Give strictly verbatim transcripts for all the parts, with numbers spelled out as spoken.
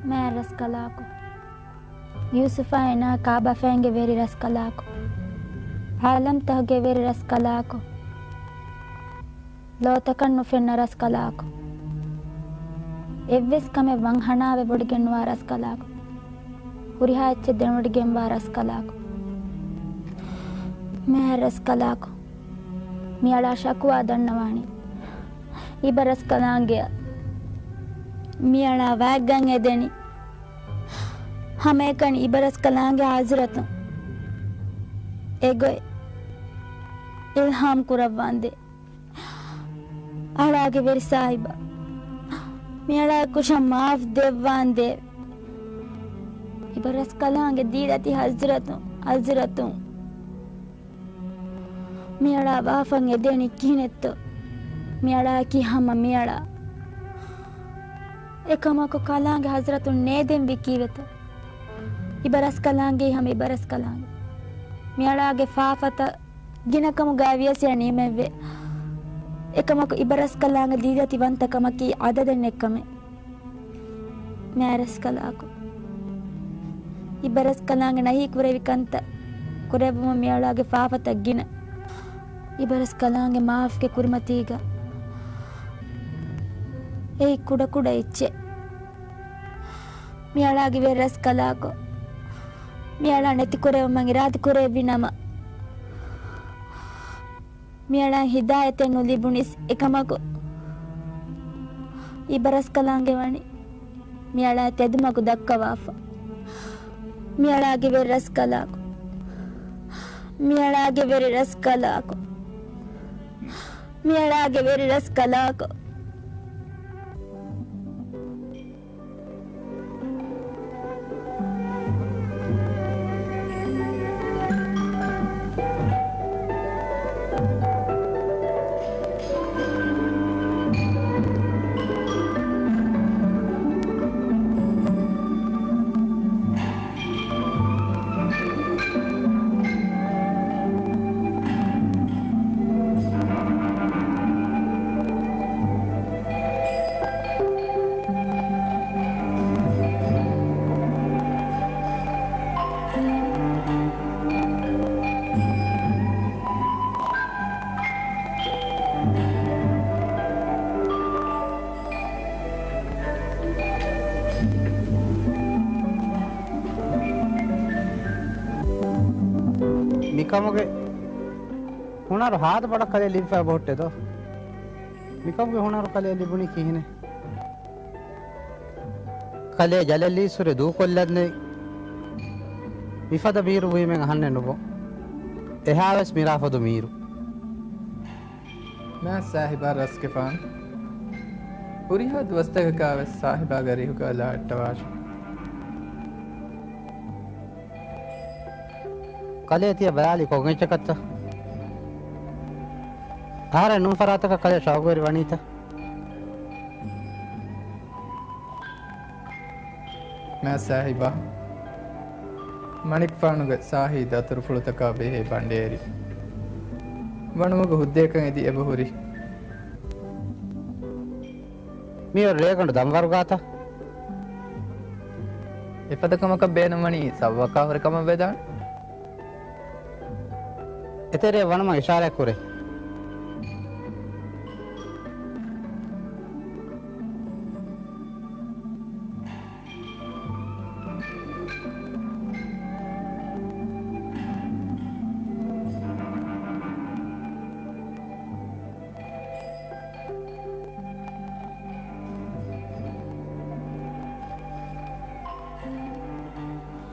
މާތް ރަސްކަލާކޮ. ޔޫސުފާއިނާ ކާބަފައިންގެ ވެރި ރަސްކަލާކޮ. އާލަމްތަހުގެ ވެރި ރަސްކަލާކޮ. ލޯތަކަށް ނުފެންނަ ރަސްކަލާކޮ. އެއްވެސް ކަމެއް ވަންހަނާވެ ވޮޑިގެންވާ ރަސްކަލާކޮ. ހުރިހާ އެއްޗެއް ދެންވޮޑިގެންވާ ރަސްކަލާކޮ. މާތް ރަސްކަލާކޮ. މިއަޅާ ޝަކުވާ ދަންނަވާނީ އިބަރަސްކަލާނގެއަށް. މިއަޅާ ވާތްގަން އެދެނީ ހަމައެކަނި އިބަރަސްކަލާނގެ ހަޒްރަތުން އެގޮތް އިލްހާމް ކުރައްވާނދޭ. އަޅާގެ ވެރި ސާހިބާ، މިއަޅާ ކުށަށް މާފް ދެއްވާނދޭ. އިބަރަސްކަލާނގެ ދީދަތި ހަޒްރަތުން، ހަޒްރަތުން. މިއަޅާ ވާފަން އެދޭނީ ކިހިނެއްތޯ؟ މިއަޅާއަކީ ހަމަ މިއަޅާ. އެކަމަކު ކަލާނގެ ހަޒްރަތުން ނޭދެންވީ ކީއްވެތޯ؟ އިބަރަސްކަލާނގެ ހަމަ އިބަރަސްކަލާނގެ. މިއަޅާގެ ފާފަތައް ގިނަކަމުގައި ވިޔަސް އެ ނިމެއްވޭ. އެކަމަކު އިބަރަސްކަލާނގެ ދީދަތި ވަންތަކަމަކީ އަދަދެއް ނެތްކަމެއް. މާތް ރަސްކަލާކޮ. އިބަރަސްކަލާނގެ ނަހީ ކުރެވި ކަންތައް ކުރެއްވުމަށް މިއަޅާގެ ފާފަތައް ގިނަ. އިބަރަސްކަލާނގެ މާފްގެ ކުރިމަތީގަ އެއީ ކުޑަކުޑަ އެއްޗެއް. މިއަޅާގެ ވެރި ރަސްކަލާކޮ. މިއަޅާ ނެތިކުރެވުމަށް އިރާދަކުރެއްވި ނަމަ، މިއަޅާ ހިދާޔަތެއް ނުލިބުނީސް އެކަމަކު، އިބަރަސްކަލާނގެ ވަނީ މިއަޅާ ތެދުމަގު ދައްކަވާފަ. މިއަޅާގެ ވެރި ރަސްކަލާކޮ. މިއަޅާގެ ވެރި ރަސްކަލާކޮ. މިއަޅާގެ ވެރި ރަސްކަލާކޮ. މިކަމުގެ ހުނަރު ހާދަ ބޮޑަށް ކަލޭ ލިބިފަ އެބަހުއްޓޭ ދޯ؟ މިކަމުގެ ހުނަރު ކަލޭ ލިބުނީ ކިހިނެއް؟ ކަލޭ ޖަލަށް ލީސް ހުރެ ދޫކޮށްލަން ނެތް. މިފަދަ ބީރު ވީމެން އަހަންނެއް ނުބޯ. އެހާވެސް މިރާ ފަދު މީރު. މާތް ސާހިބާ ރަސްގެފާނު. ހުރިހާ ދުވަސްތަކަކާވެސް ސާހިބާގެ ރިހުގަ ލާ އައްޓަވާށި. ކަލޭ ތިޔަ ބަލާލީ ކޮން އެއްޗަކަށްތަ؟ އަހަރެން ނޫން ފަރާތަކަށް ކަލޭ ޝައުގުވެރި ވަނީތަ؟ މާތް ސާހިބާ، މަނިކުފާނުގެ ސާހީ ދަތުރުފުޅުތަކާ ބެހޭ ބަނޑޭރި ވަނުމުގެ ހުއްދައެއްކަން އެދި އެބަހުރި. މިއޮތް ރޭގަނޑު ދަންވަރުގާތަ؟ އެފަދަ ކަމަކަށް ބޭނުންވަނީ ސައްވަކާ ހުރި ކަމަށް ވެދާނެ. އެތެރެއަށް ވަނުމަށް އިޝާރާތް ކުރޭ.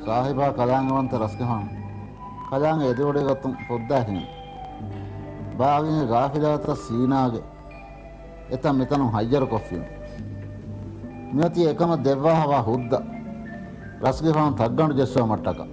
ސާހިބާ ކަލާނގެ ވަންތަ ރަސްގެފާނު. ކަލާނގެ އެދިވޮޑިގަތުން ފުއްދާ ކިހިނެއް؟ ބާޣީގެ ގާފިލާތައް ސީނާގެ އެތަން މިތަނުން ހައްޔަރުކޮށްފިން. މިއޮތީ އެކަމަށް ދެއްވާހަވާ ހުއްދަ ރަސްގެފާނު ތައްގަނޑު ޖެއްސުވާ މަށްޓަކަށް.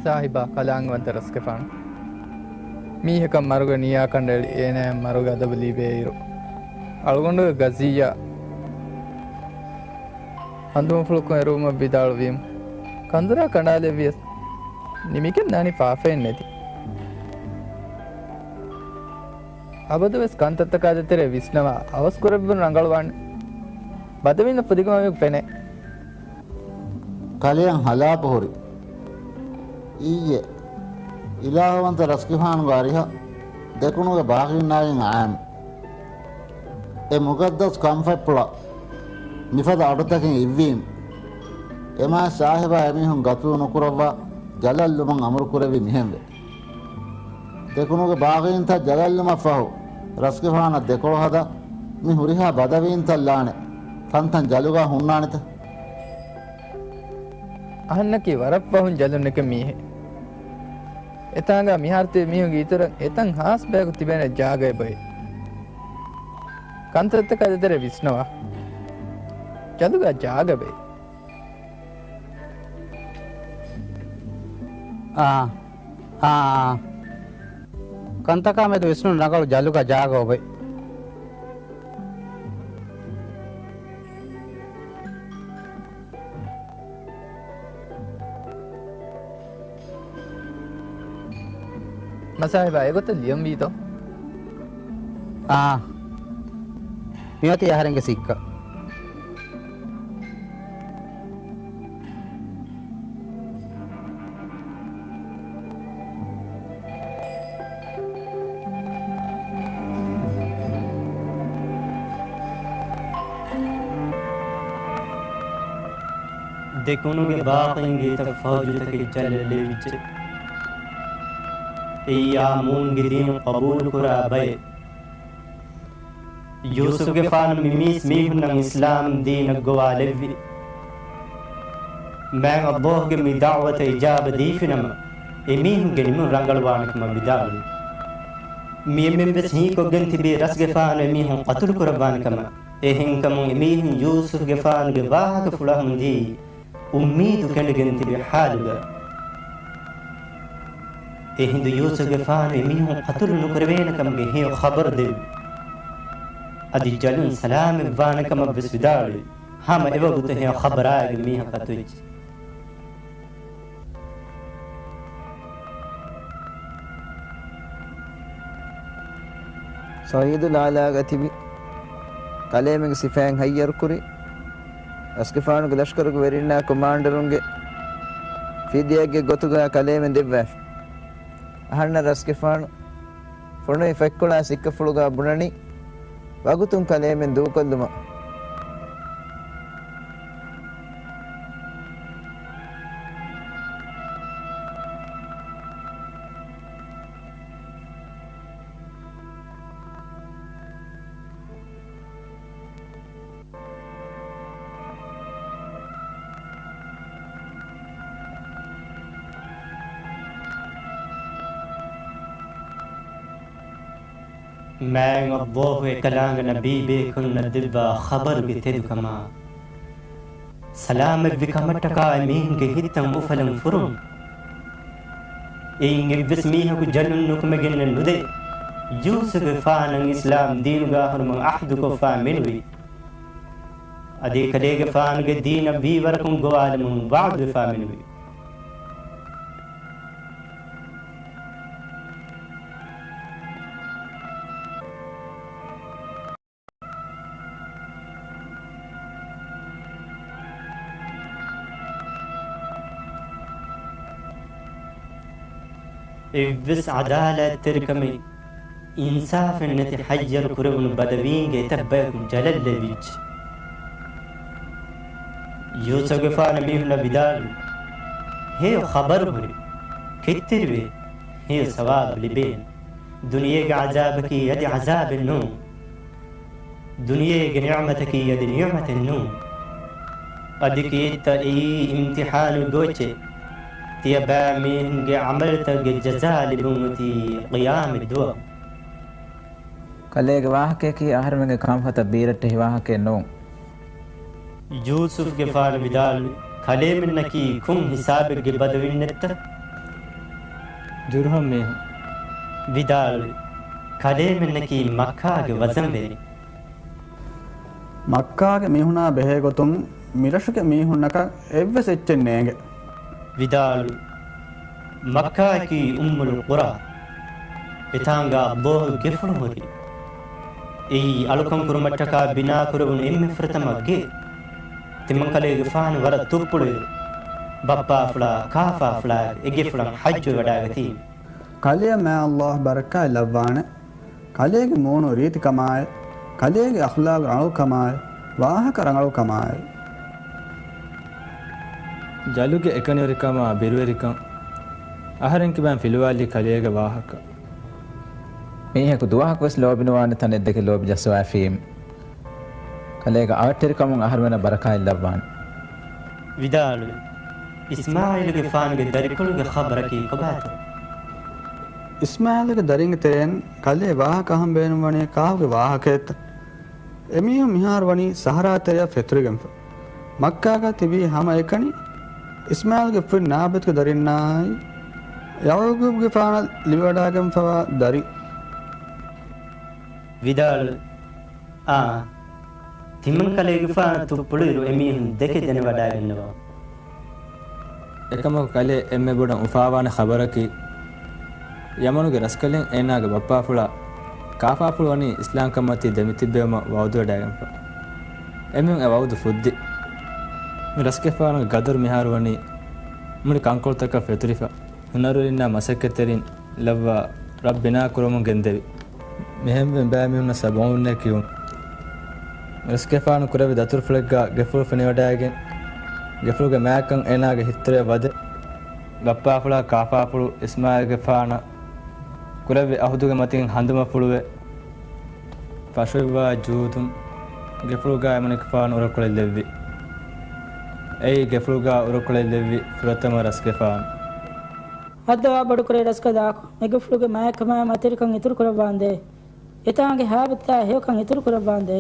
ސާހިބާ ކަލާނގެ ވަންތަ ރަސްގެފާނު. މީހަކަށް މަރުގެ ނިޔާ ކަނޑައެޅި އޭނާއަށް މަރުގެ އަދަބު ލިބޭއިރު، އަޅުގަނޑުގެ ގަޒިއްޔާ ހަނދުމަފުޅުކޮށް އެރުވުމަށް ވިދާޅުވީމު، ކަނދުރާ ކަނޑާލެއްވިޔަސް ނިމިގެން ދާނީ ފާފައެއް ނެތި. އަބަދުވެސް ކަންތައްތަކާ ދޭތެރޭ ވިސްނަވާ، އަވަސް ކުރެއްވުން ރަނގަޅުވާނެ. ބަދަވީންނަށް ފުދިގަމާމެން ފެނޭ. ކަލެއަށް ހަލާކު ހުރި. އިއްޔެ، އިލާހުވަންތަ ރަސްގެފާނުގެ އަރިހަށް ދެކުނުގެ ބާޣީންނާއިން އައިމު. އެ މުގައްދަސް ކަންފަތްޕުޅަށް މިފަދަ އަޑުތަކެއް އިއްވީމު. އެމާތް ސާހިބާ އެމީހުން ގަތުލު ނުކުރައްވާ ޖަލަށްލުމަށް އަމުރު ކުރެއްވީ މިހެންވެ. ދެކުނުގެ ބާޣީންތައް ޖަލަށްލުމަށްފަހު، ރަސްގެފާނަށް ދެކޮޅު ހަދާ، މި ހުރިހާ ބަދަވީންތައް ލާނެ ތަންތަން ޖަލުގާ ހުންނާނެތަ؟ އަހަންނަކީ ވަރަށް ފަހުން ޖަލުން ނެކެ މީހެއް. އެތާނގާ މިހާރު ތިބި މީހުންގެ އިތުރަށް އެތަން ހާސް ބަޔަކު ތިބޭނެ ޖާގައެއް ބޮއެ. ކަންތައްތަކާ ދޭތެރޭ ވިސްނަވާ. ޖަލުގާ ޖާގަ ބެއް. އާ، އާ، އާ. ކަންތަކާ މެދު ވިސްނުން ރަނގަޅު ޖަލުގަ ޖާގަ އޮބެ. މަސާހިބާ އެގޮތަށް ލިޔަންވީތޯ؟ އާ. މިއޮތީ އަހަރެންގެ ސިއްކަ. ދެކުނުގެ ބާޣީންގެ އިތަށް ފަހު ޖުތަކެއް ޖަލަށް ލެވިއްޖެ. އެއީ އާމޫންގެ ދީނު ޤަބޫލުކުރާ ބައެއް. ޔޫސުފްގެފާނު މި މީސް މީހުންނަށް އިސްލާމް ދީނަށް ގޮވާލެއްވި. މާތް ﷲ ގެ މި ދަޢުވަތަށް އިޖާބަ ދީފިނަމަ، އެމީހުންގެ ނިމުން ރަނގަޅުވާނެކަމަށް ވިދާޅުވި. މި އެންމެން ވެސް ހީކޮށްގެން ތިބީ ރަސްގެފާނު އެމީހުން ޤަތުލު ކުރައްވާނެކަމަށް. އެހެންކަމުން އެމީހުން ޔޫސުފްގެފާނުގެ ވާހަކަފުޅަށް ހުނދީ އުއްމީދު ކެނޑިގެން ތިބި ޙާލުގަ، އެހިނދު ޔޫސުފްގެފާނު އެމީހުން ޤަތުލު ނުކުރެވޭނެކަމުގެ ހެޔޮ ޚަބަރު ދެއްވި. އަދި ޖަލުން ސަލާމަތްވާނެކަމަށް ވެސް ވިދާޅުވި. ހަމަ އެވަގުތު ހެޔޮ ޚަބަރާއިގެ މީހަކަށް ތުއްޖެ. ސަޢީދުލް އަޢްލާގަ ތިބި ކަލޭމެންގެ ސިފައިން ހައްޔަރުކުރި، ރަސްގެފާނުގެ ލަޝްކަރުގެ ވެރިންނާ ކޮމާންޑަރުންގެ ފިދިޔައެއްގެ ގޮތުގަ ކަލޭމެން ދެއްވާފި. އަހަންނަށް ރަސްގެފާނު ފޮނުވި ފަތްކޮޅާ ސިއްކަފުޅުގަ ބުނަނީ، ވަގުތުން ކަލޭމެން ދޫކޮށްލުމަށް. މާތް ﷲ އެކަލާނގެ ނަބީބޭކަލުންނަށް ދެއްވާ ޚަބަރުގެ ތެދުކަމާ، ސަލާމަތްވި ކަމަށްޓަކާ އެމީހުންގެ ހިތްތައް އުފަލުން ފުރުން. އެއިން އެއްވެސް މީހަކު ޖަލުން ނުކުމެގެންނެއް ނުދޭ. ޔޫސުފްގެފާނަށް އިސްލާމް ދީނުގަ އަހުރުމަށް އަހްދުކޮށްފާ މެނުވީ. އަދި ކަލޭގެފާނުގެ ދީނަށް ވީވަރަކުން ގޮވާލަމުން ވަޢުދުވެފާ މެނުވީ. އެއްވެސް ޢަދާލަތްތެރިކަމެއް، އިންސާފެއް ނެތި ހައްޔަރު ކުރެވުނު ބަދަވީންގެ އެތައް ބަޔަކު ޖަލަށް ލެވިއްޖެ. ޔޫސުފްގެފާނު މީހުންނަށް ވިދާޅުވި، ހެޔޮ ޚަބަރު ހުރި، ކެތްތެރިވޭ، ހެޔޮ ސަވާބު ލިބޭނެ. ދުނިޔޭގެ ޢަޒާބަކީ އަދި ޢަޒާބެއް ނޫން. ދުނިޔޭގެ ނިޢުމަތަކީ އަދި ނިޢުމަތެއް ނޫން. އަދި ކިއެއްތަ އެއީ އިމްތިޙާނު ގޯއްޗެއް. ތިޔަބައިމީހުންގެ ޢަމަލުތަކުގެ ޖަޒާ ލިބުން އޮތީ ޤިޔާމަތް ދުވަހު. ކަލޭގެ ވާހަކަޔަކީ އަހަރެމެންގެ ކަންފަތަށް ބީރައްޓެހި ވާހަކައެއް ނޫން. ޔޫސުފްގެފާނު ވިދާޅުވި، ކަލޭމެންނަކީ ކޮން ހިސާބެއްގެ ބަދަވިންނެއްތަ؟ ޖުރުހަން މީހުން. ވިދާޅުވި، ކަލޭމެންނަކީ މައްކާގެ ވަޒަންވެރިން. މައްކާގެ މީހުނާ ބެހޭގޮތުން މިރަށުގެ މީހުންނަކަށް އެއްވެސް އެއްޗެއް ނޭނގެ. ވިދާޅުވި، މައްކާއަކީ އުއްމުލް ޤުރާ. އެތާނގަ ﷲ ގެފުޅު ހުރި. އެއީ އަޅުކަން ކުރުމަށްޓަކާ ބިނާކުރެވުނު އެންމެ ފުރަތަމަ ގެ. ތިމަންކަލޭގެފާނު ވަރަށް ތުއްޕުޅުއިރު، ބައްޕާފުޅާ ކާފާފުޅާ އެ ގެފުޅަށް ޙައްޖުވެވަޑައިގަތީ. ކަލެޔަށް މާތް ﷲ ބަރަކާތް ލައްވާނެ. ކަލޭގެ މޫނު ރީތިކަމާއި، ކަލޭގެ އަޚްލާގު ރަނގަޅުކަމާއި، ވާހަކަ ރަނގަޅުކަމާއި. ޖަލުގެ އެކަނިވެރިކަމާ ބިރުވެރިކަން. އަހަރެން ކިބައިން ފިލުވާލީ ކަލޭގެ ވާހަކަ. މީހަކު ދުވަހަކުވެސް ލޯބިނުވާނެ ތަނެއްދެކެ ލޯބި ޖައްސަވައިފީމް. ކަލޭގެ އަވަށްޓެރިކަމުން އަހަރުމެނަށް ބަރަކާތް ލައްވާނެ. ވިދާޅުވި، އިސްމާޢީލުގެފާނުގެ ދަރިކޮޅުގެ ޚަބަރަކީ ކޮބާތޯ؟ އިސްމާޢީލުގެ ދަރިންގެ ތެރެއިން ކަލޭ ވާހަކަ އަހަން ބޭނުންވަނީ ކާކުގެ ވާހަކައެއްތަ؟ އެމީހުން މިހާރު ވަނީ ސަހަރާ ތެރެއަށް ފެތުރިގެންފަ. މައްކާގަ ތިބީ ހަމައެކަނި އިސްމާޢީލުގެ ފުރި ނާބެތުގެ ދަރިންނާއި، ޔަޢުޤޫބުގެފާނަށް ލިބިވަޑައިގެންފަވާ ދަރިން. ވިދާޅުވި، އާ، ތިމަންކަލޭގެފާނު ތުއްޕުޅުއިރު އެމީހުން ދެކެ ދެނެވަޑައިގަންނަވާ. އެކަމަކު ކަލޭ އެންމެ ބޮޑަށް އުފާވާނެ ޚަބަރަކީ، ޔަމަނުގެ ރަސްކަލެއް އޭނާގެ ބައްޕާފުޅާ ކާފާފުޅު ވަނީ އިސްލާމްކަންމަތީ ދެމިތިއްބެވުމަށް ވަޢުދުވެޑައިގެންފަ. އެމީހުން އެ ވަޢުދު ފުއްދި. މި ރަސްގެފާނުގެ ގަދަރު މިހާރު ވަނީ މުޅި ކަންކޮޅުތަކަށް ފެތުރިފަ. ހުނަރުވެރިންނާ މަސައްކަތްތެރިން ލައްވާ ރަށް ބިނާ ކުރަމުން ގެންދެވި. މިހެންވެ ބައެއް މީހުންނަށް ސަބުޢޫންނޭ ކިޔުން. ރަސްގެފާނު ކުރެއްވި ދަތުރުފުޅެއްގަ ގެފުޅު ފެނިވަޑައިގެން، ގެފުޅުގެ މާތްކަން އޭނާގެ ހިތުތެރެއަށް ވަދެ، ބައްޕާފުޅާ ކާފާފުޅު އިސްމާޢީލްގެފާނަށް ކުރެއްވި އަހުދުގެ މަތިން ހަނދުމަފުޅުވެ، ފަށުއިއްވާ ޖޫދުން ގެފުޅުގަ އެމަނިކުފާނު އުރަކޮޅެއް ލެއްވި. އެއީ ގެފުޅުގަ އުރަކޮޅެއް ލެއްވި ފުރަތަމަ ރަސްގެފާނު. ހައްދަވާ ބޮޑުކުރޭ ރަސްކަލާކޮ، މި ގެފުޅުގެ މާތްކަމާއި މަތިވެރިކަން އިތުރުކުރައްވާނދޭ. އެތާނގެ ހައިބަތާ ހެޔޮކަން އިތުރުކުރައްވާނދޭ.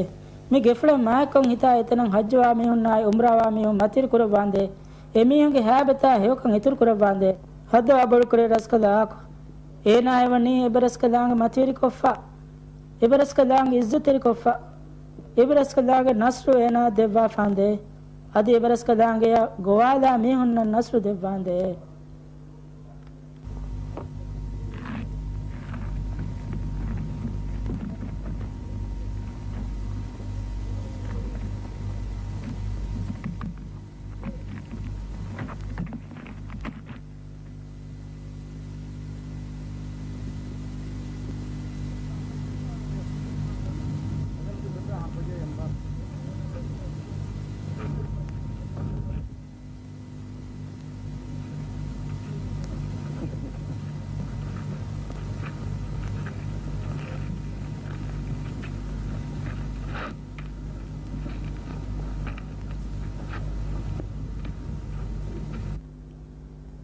މި ގެފުޅަށް މާތްކޮށް ހިތާ އެތަނަށް ހައްޖުވާ މީހުންނާއި އުމްރާވާ މީހުން މަތިވެރި ކުރައްވާނދޭ. އެމީހުންގެ ހައިބަތާ ހެޔޮކަން އިތުރުކުރައްވާނދޭ. ހައްދަވާ ބޮޑުކުރޭ ރަސްކަލާކޮ، އޭނާއެއް ވަނީ އެބަރަސްކަލާނގެ މަތިވެރިކޮށްފަ، އެބަރަސްކަލާނގެ އިއްޒަތްތެރިކޮށްފަ، އެބަރަސްކަލާނގެ ނަސްރު އޭނާއަށް ދެއްވާފާނދޭ. އަދި އެބަރަސްކަލާނގެއަށް ގޮވާލާ މީހުންނަށް ނަސްރު ދެއްވާނދޭ.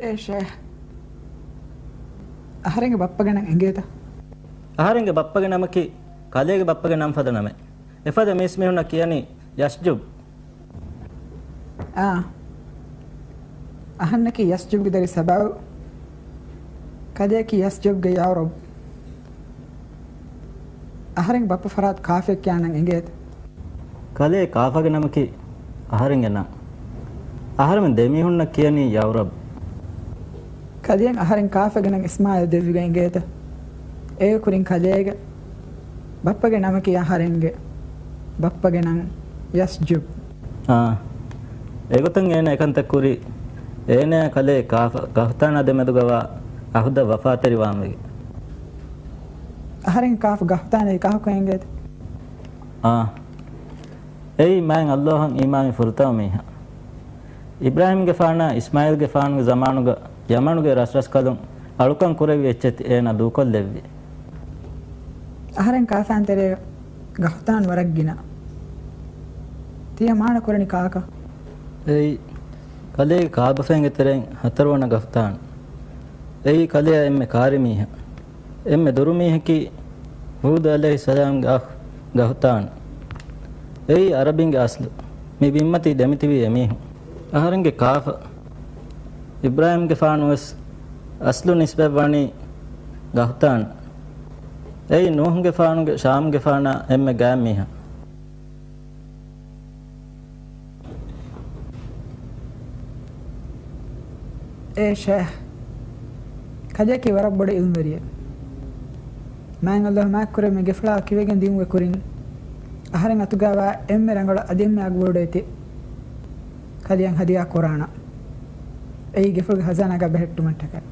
އޭ ޝޭހް، އަހަރެންގެ ބައްޕަގެ ނަން އެނގޭތަ؟ އަހަރެންގެ ބައްޕަގެ ނަމަކީ ކަލޭގެ ބައްޕަގެ ނަން ފަދަ ނަމެއް. އެފަދަ މީސްމީހުންނަށް ކިޔަނީ ޔަސްޖުބް. އާ. އަހަންނަކީ ޔަސްޖުބްގެ ދަރި ސަބައު. ކަލެއަކީ ޔަސްޖުބްގެ ޔަޢުރަބް. އަހަރެން ބައްޕަ ފަރާތު ކާފައެއް ކިޔާ ނަން އެނގޭތަ؟ ކަލޭ ކާފަގެ ނަމަކީ އަހަރެންގެ ނަން. އަހަރެމެން ދެމީހުންނަށް ކިޔަނީ ޔަޢުރަބް. ކަލެއަށް އަހަރެން ކާފަގެ ނަން އިސްމާޢީލް ދެއްވިގެން އެނގޭތަ؟ އޭގެ ކުރިން ކަލޭގެ ބައްޕަގެ ނަމަކީ އަހަރެންގެ ބައްޕަގެ ނަން ޔަސްޖުބް. އާ، އެގޮތަށް އޭނަ އެކަންތައް ކުރީ، އޭނަޔާ ކަލޭ ކާފަ ގަހުތާނާ ދެމެދުގަވާ އަހުދަށް ވަފާތެރިވާންވެގެން. އަހަރެން ކާފަ ގަހުތާނެ ކާކު އެނގޭތަ؟ އާ، އެއީ މާތް ﷲ އަށް އީމާންވި ފުރަތަމަ މީހާ. އިބްރާހީމްގެފާނާ އިސްމާޢީލްގެފާނުގެ ޒަމާނުގަ ޔަމަނުގެ ރަސްރަސްކަލުން އަޅުކަން ކުރެއްވި އެއްޗެތި އޭނާ ދޫކޮށްލެއްވި. އަހަރެން ކާފައިން ތެރޭގަ ގަހުތާން ވަރަށް ގިނަ. ތިޔަ މާނަ ކުރަނީ ކާކަށް؟ އެއީ، ކަލޭގެ ކާބަފައިންގެ ތެރެއިން ހަތަރުވަނަ ގަހުތާން. އެއީ ކަލެއަށް އެންމެ ކާރި މީހާ. އެންމެ ދުރު މީހަކީ ހޫދު ޢަލައިހިއްސަލާމްގެ އަޚް ގަހުތާން. އެއީ ޢަރަބިންގެ އަސްލު. މި ބިންމަތީ ދެމިތިބީ އެމީހުން. އަހަރެންގެ ކާފަ އިބްރާހީމްގެފާނުވެސް އަސްލު ނިސްބަތްވަނީ ގަހުތާން. އެއީ ނޫޙުގެފާނުގެ ޝާމްގެފާނާ އެންމެ ގާތް މީހާ. އޭ ޝޭޚް، ކަލެއަކީ ވަރަށް ބޮޑު ޢިލްމުވެރިއެއް. މާތް ﷲ މާތްކުރޭ މި ގެފުޅާ ކިވެގެން ދިއުމުގެ ކުރިން، އަހަރެން އަތުގައިވާ އެންމެ ރަނގަޅު އަދި އެންމެ އަގުބޮޑު އެތި ކަލެއަށް ހަދިޔާ ކުރާނަން. އެއީ ގެފުޅުގެ ޚަޒާނާގަ ބެހެއްޓުމަށްޓަކައި.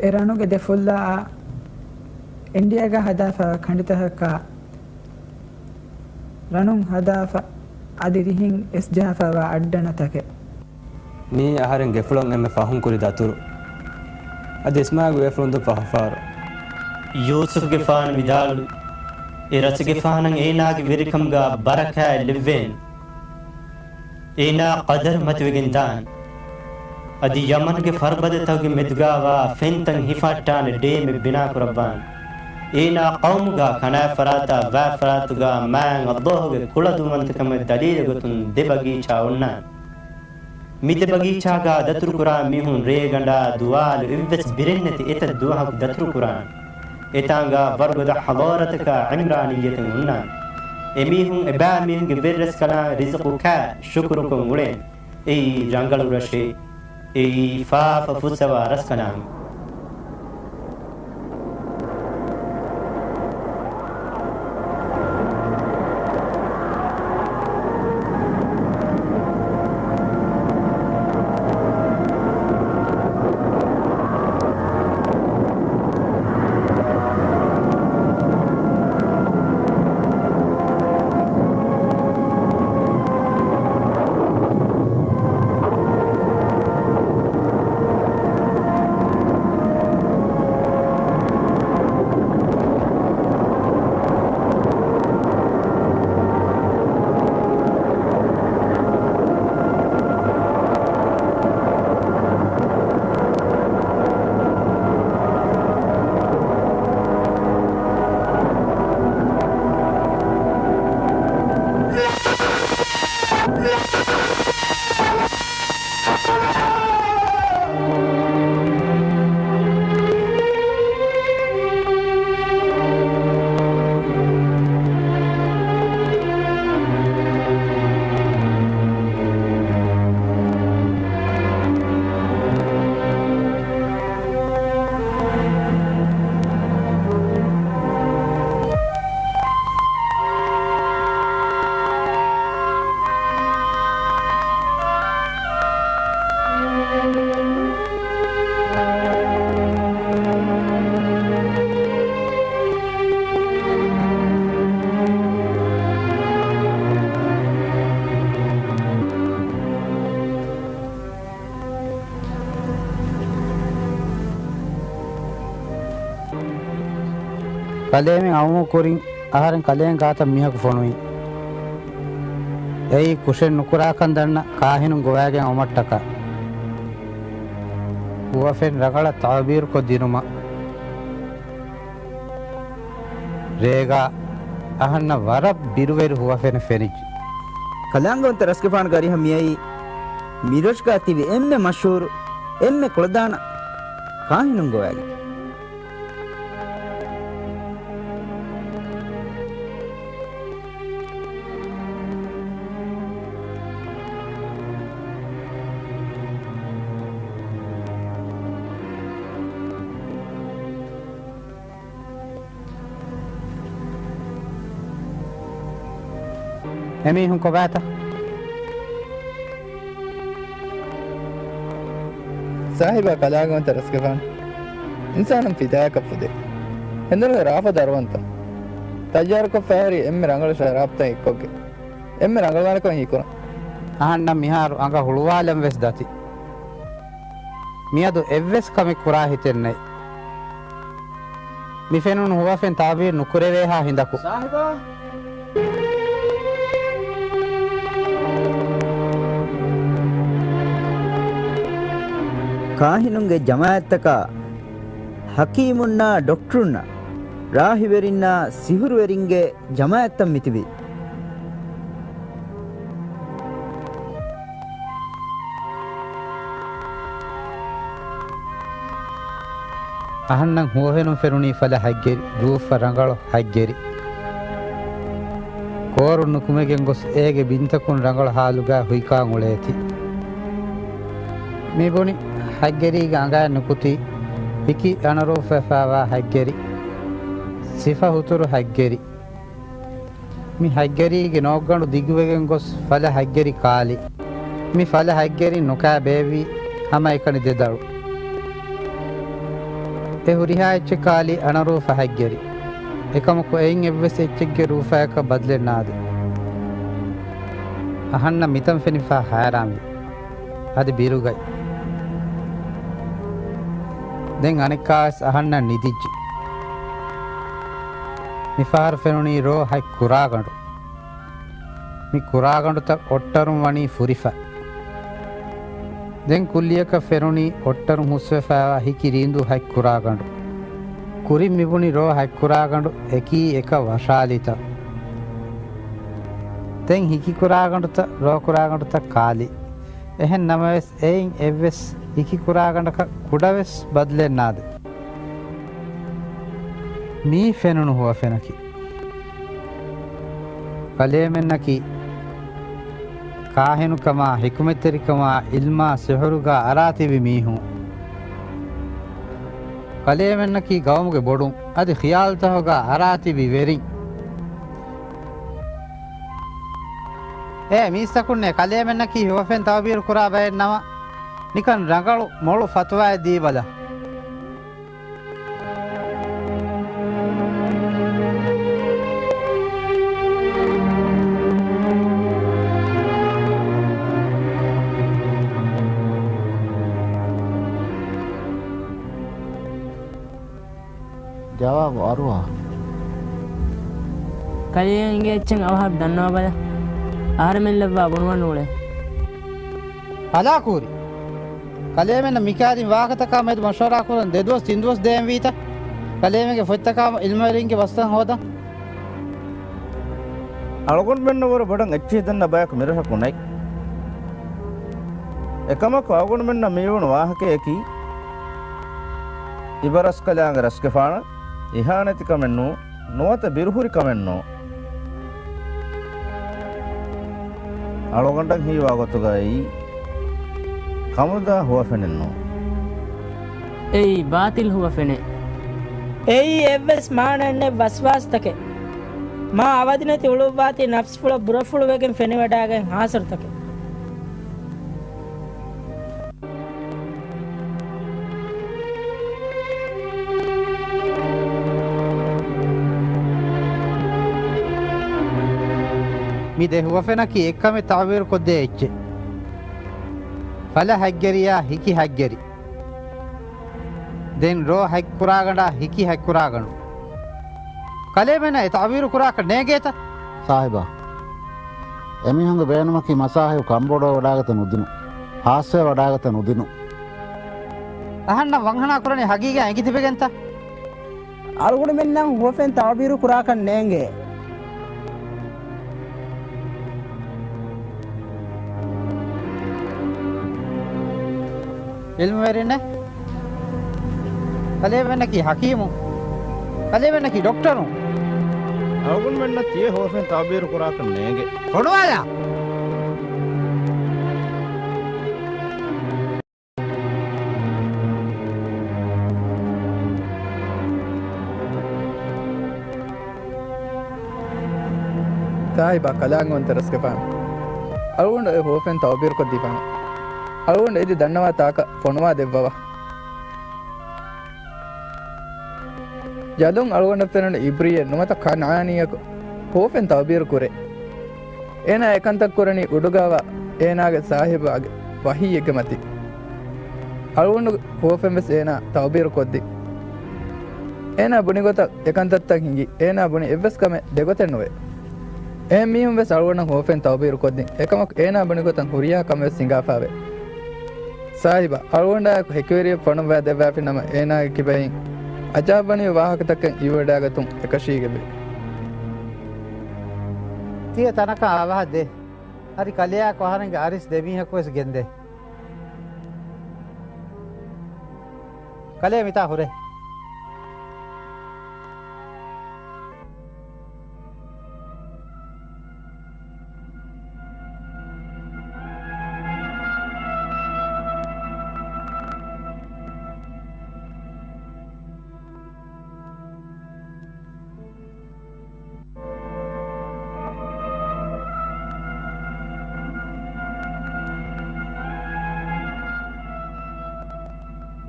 އެ ރަނުގެ ދެ ފުއްލާއާ އިންޑިއާގަ ހަދާފައިވާ ކަނޑިތަކަކާ، ރަނުން ހަދާފަ އަދި ރިހިން އެސްޖަހާފައިވާ އައްޑަނަތަކެއް. މިއީ އަހަރެން ގެފުޅަށް އެންމެ ފަހުން ކުރި ދަތުރު. އަދި އިސްމާޢީލްގެ ގެފުޅުން ދުން ފަހުފާރު. ޔޫސުފްގެފާނު ވިދާޅުވި، އެ ރަސްގެފާނަށް އޭނާގެ ވެރިކަމުގަ ބަރަކާތް ލެއްވޭނެ. އޭނާ ޤަދަރު މަތިވެގެން ދާނެ. އަދި ޔަމަންގެ ފަރުބަދަތަކުގެ މެދުގައިވާ ފެންތައް ހިފަހައްޓާނެ ޑޭމެއް ބިނާކުރައްވާނެ. އޭނާ ޤައުމުގަ ކަނާތް ފަރާތާ ވާތް ފަރާތުގަ މާތް ﷲގެ ކުޅަދުންވަންތަކަމެއް ދަލީލު ގޮތުން ދެ ބަގީޗާ އޮންނާނެ. މި ދެ ބަގީޗާގަ ދަތުރުކުރާ މީހުން ރޭގަނޑާ ދުވާލު އެއްވެސް ބިރެއްނެތި އެތައް ދުވަހަކު ދަތުރުކުރާނެ. އެތާނގަ ވަރުގަދަ ޙަޟާރަތަކާ ޢިމްރާނިއްޔަތެއް އޮންނާނެ. އެމީހުން އެބައިމީހުންގެ ވެރިރަސްކަލާނގެ ރިޒުޤު ކާ ޝުކުރުކޮށް އުޅޭނެ. އެއީ ރަނގަޅު ރަށެއް. އެއީ ފާފަ ފުއްސަވާ ރަސްކަލާނގެ. ކަލޭމެން އައުމުގެ ކުރިން އަހަރެން ކަލޭގެ ގާތަށް މީހަކު ފޮނުވި. އެއީ ކުށެއް ނުކުރާކަން ދަންނަ ކާހިނުން ގޮވައިގެން އައުމަށްޓަކާ ހުވަފެން ރަނގަޅަށް ތަޢުބީރުކޮށް ދިނުމަށް. ރޭގަ އަހަންނަށް ވަރަށް ބިރުވެރި ހުވަފެނެއް ފެނިއްޖެ. ކަލާނގެވަންތަ ރަސްގެފާނުގެ އަރިހަށް މިއައީ މިރަށުގަ ތިބި އެންމެ މަޝްހޫރު، އެންމެ ކުޅަދާނަ ކާހިނުން ގޮވައިގެން. އެމީހުން ކޮބާތަ؟ ސާހިބާ ކަލާނގެވަންތަ ރަސްގެފާނު އިންސާނުން ފިދާއަކަށް ފުދޭ. ހެނދުނުގެ ރާފަ ދަރުވަންތަ ތައްޔާރުކޮށްފައިހުރި އެންމެ ރަނގަޅު ޝަރާބްތައް އެއްކޮށްގެން އެންމެ ރަނގަޅުވާނެކަމަށް ހީކުރަން. އަހަންނަށް މިހާރު އަނގަ ހުޅުވާލަން ވެސް ދަތި. މިއަދު އެއްވެސް ކަމެއް ކުރާ ހިތެއް ނެތް. މި ފެނުނު ހުވަފެން ތަޢުބީރު ނުކުރެވޭހާ ހިނދަކު. ސާހިބާ! ކާހިނުންގެ ޖަމާޢަތްތަކާ، ޙަކީމުންނާ ޑޮކްޓަރުންނާ، ރާހިވެރިންނާ ސިހުރުވެރިންގެ ޖަމާޢަތްތައް މިތިބީ. އަހަންނަށް ހުވަފެނުން ފެނުނީ ފަލަ ހަތްގެރި، ރޫފަ ރަނގަޅު ހަތްގެރި. ކޯރުން ނުކުމެގެން ގޮސް އޭގެ ބިންތަކުން ރަނގަޅު ހާލުގަ ހުއިކާން އުޅޭތީ. މި ބުނި ހަތްގެރީގެ އަނގައިން ނުކުތީ، ހިކި އަނަރޫފަވެފައިވާ ހަތްގެރި، ސިފަ ހުތުރު ހަތްގެރި. މި ހަތްގެރީގެ ނޯގަނޑު ދިގުވެގެން ގޮސް ފަލަ ހަތްގެރި ކާލި. މި ފަލަ ހަތްގެރިން ނުކާ ބޭއްވި ހަމައެކަނި ދެ ދަޅު. އެ ހުރިހާ އެއްޗެއް ކާލި އަނަރޫފަ ހަތްގެރި. އެކަމަކު އެއިން އެއްވެސް އެއްޗެއްގެ ރޫފާޔަކަށް ބަދަލެއް ނާދެ. އަހަންނަށް މިތަން ފެނިފާ ހައިރާންވި. އަދި ބިރުގަތް. ދެން އަނެއްކާވެސް އަހަންނަށް ނިދިއްޖެ. މިފަހަރު ފެނުނީ ރޯ ހަތް ކުރާގަނޑު. މި ކުރާގަނޑުތައް އޮށްޓަރުން ވަނީ ފުރިފަ. ދެން ކުއްލިއަކަށް ފެނުނީ އޮށްޓަރުން ހުސްވެފައިވާ ހިކި ރީނދޫ ހަތް ކުރާގަނޑު. ކުރިން މިބުނި ރޯ ހަތް ކުރާގަނޑު އެކީ އެކަށް ވަށާލިތަން. ދެން ހިކި ކުރާގަނޑުތައް ރޯ ކުރާގަނޑުތައް ކާލި. އެހެން ނަމަވެސް، އެއިން އެއްވެސް ހިކި ކުރާގަނޑަކަށް ކުޑަވެސް ބަދަލެއް ނާދެ. މީ ފެނުނު ހުވަފެނަކީ، ކަލޭމެންނަކީ ކާހިނުކަމާ، ޙިކުމަތްތެރިކަމާ، ޢިލްމާ، ސިޙުރުގާ އަރާތިބި މީހުން. ކަލޭމެންނަކީ ގައުމުގެ ބޮޑުން، އަދި ޚިޔާލުތަހުގާ އަރާތިބި ވެރިން. އޭ މީސްތަކުންނޭ، ކަލޭމެންނަކީ ހުވަފެން ތަޢުބީރު ކުރާ ބައެއް ނަމަ، ނިކަން ރަނގަޅު މޮޅު ފަތުވާއެއް ދީބަލަ. ޖަވާބު އަރުވާ. ކަލޭގެ އެއްޗެއް އަވަހަށް ދަންނަވާބަލަ. އަހަރެމެން ލައްވާ ބުނުމަށް ނޫޅޭ. ހަލާކުހުރި. ކަލޭމެންނަށް މިކައިރިން ވާހަކަތަކާ މެދު މަޝްވަރާ ކުރަން ދެދުވަސް ތިންދުވަސް ދޭންވީތަ؟ ކަލޭމެންގެ ފޮތްތަކާ ޢިލްމުވެރިންގެ ބަސްތައް ހޯދަން. އަޅުގަނޑުމެންނަށް ވުރެ ބޮޑަށް އެއްޗިހި ދަންނަ ބަޔަކު މިރަށަކު ނެތް. އެކަމަކު އަޅުގަނޑުމެންނަށް މިވުނު ވާހަކަޔަކީ، އިބަރަސްކަލާނގެ ރަސްގެފާނަށް އިހާނެތިކަމެއް ނޫން، ނުވަތަ ބިރުހުރިކަމެއް ނޫން. އަޅުގަނޑަށް ހީވާ ގޮތުގައި ކަމުދާ ހުވަފެނެއް ނޫން. އެއީ ބާތިލް ހުވަފެނެއް. އެއީ އެއްވެސް މާނައެއް ނެތް ވަސްވާސްތަކެއް. މާ އަވަދިނެތި އުޅުއްވާތީ ނަފްސުފުޅަށް ބުރަފުޅުވެގެން ފެނިވަޑައިގެން ހާސިރުތަކެއް. މި ދެ ހުވަފެނަކީ އެއްކަމެއް ތަޢުބީރު ކޮށްދޭ އެއްޗެއް. ފަލަ ހަތްގެރިޔާ ހިކި ހަތްގެރި. ދެން ރޯ ހަތް ކުރާގަނޑާ ހިކި ހަތް ކުރާގަނޑު. ކަލޭމެންނަށް އެ ތަޢުބީރު ކުރާކަށް ނޭނގޭތަ؟ ސާހިބާ، އެމީހުންގެ ބޭނުމަކީ މަސާހިބު ކަންބޮޑުވެވަޑާގަތަ ނުދިނުން، ހާސްވެވަޑާގަތަ ނުދިނުން. އަހަންނަށް ވަންހަނާ ކުރަނީ ހަގީގަތް އެނގިތިބެގެންތަ؟ އަޅުގަނޑުމެންނަށް ހުވަފެން ތަޢުބީރު ކުރާކަށް ނޭނގޭ. ޢިލްމުވެރިންނެއް. ކަލޭމެންނަކީ ޙަކީމު. ކަލޭމެންނަކީ ޑޮކްޓަރު. އަޅުގަނޑުމެންނަށް ތިޔަ ހުވަފެން ތަޢުބީރު ކުރާކަށް ނޭނގެ. ފޮނުވާލާ! ސާހިބާ ކަލާނގެވަންތަ ރަސްގެފާނު. އަޅުގަނޑު އެ ހުވަފެން ތަޢުބީރު ކޮށްދީފާނަން. އަޅުގަނޑު އެދި ދަންނަވާ ތާކަށް ފޮނުވާ ދެއްވަވާ. ޖަލުން އަޅުގަނޑަށް ފެނުނު އިބްރީއެއް ނުވަތަ ކަންޢާނީއަކު ހުވަފެން ތަޢުބީރު ކުރޭ. އޭނާ އެކަންތައް ކުރަނީ އުޑުގަވާ އޭނާގެ ސާހިބާގެ ވަޙީއެއްގެ މަތިން. އަޅުގަނޑު ހުވަފެން ވެސް އޭނާ ތަޢުބީރު ކޮށްދިން. އޭނާ ބުނި ގޮތަށް އެކަންތައްތައް ހިނގި، އޭނާ ބުނި އެއްވެސް ކަމެއް ދެގޮތެއް ނުވޭ. އެހެން މީހުން ވެސް އަޅުގަނޑަށް ހުވަފެން ތަޢުބީރު ކޮށްދިން. އެކަމަކު އޭނާ ބުނި ގޮތަށް ހުރިހާ ކަމެއް ވެސް ހިނގާފައިވޭ. ސާހިބާ، އަޅުގަނޑާއެކު ހެކިވެރިއެއް ފޮނުއްވާ ދެއްވާފިނަމަ އޭނާގެ ކިބައިން އަޖާއިބުވަނިވި ވާހަކަތަކެއް އިވިވަޑައިގަތުން އެކަށީގެންވޭ. ތިޔަ ތަނަކަށް އަވަހަށް ދޭ. އަދި ކަލެޔާއެކު އަހަރެންގެ އަރިސް ދެމީހަކު ވެސް ގެންދޭ. ކަލޭ މިތާ ހުރޭ.